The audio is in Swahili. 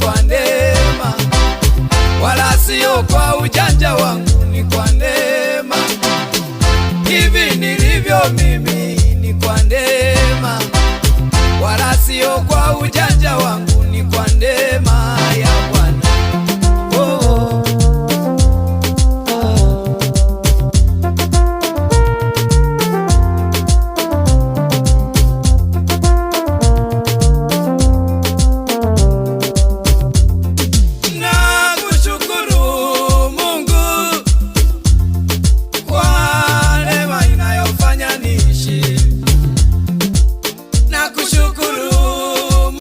kwa neema, wala sio kwa ujanja wangu, ni kwa neema. Hivi nilivyo mimi ni kwa neema, wala sio kwa ujanja.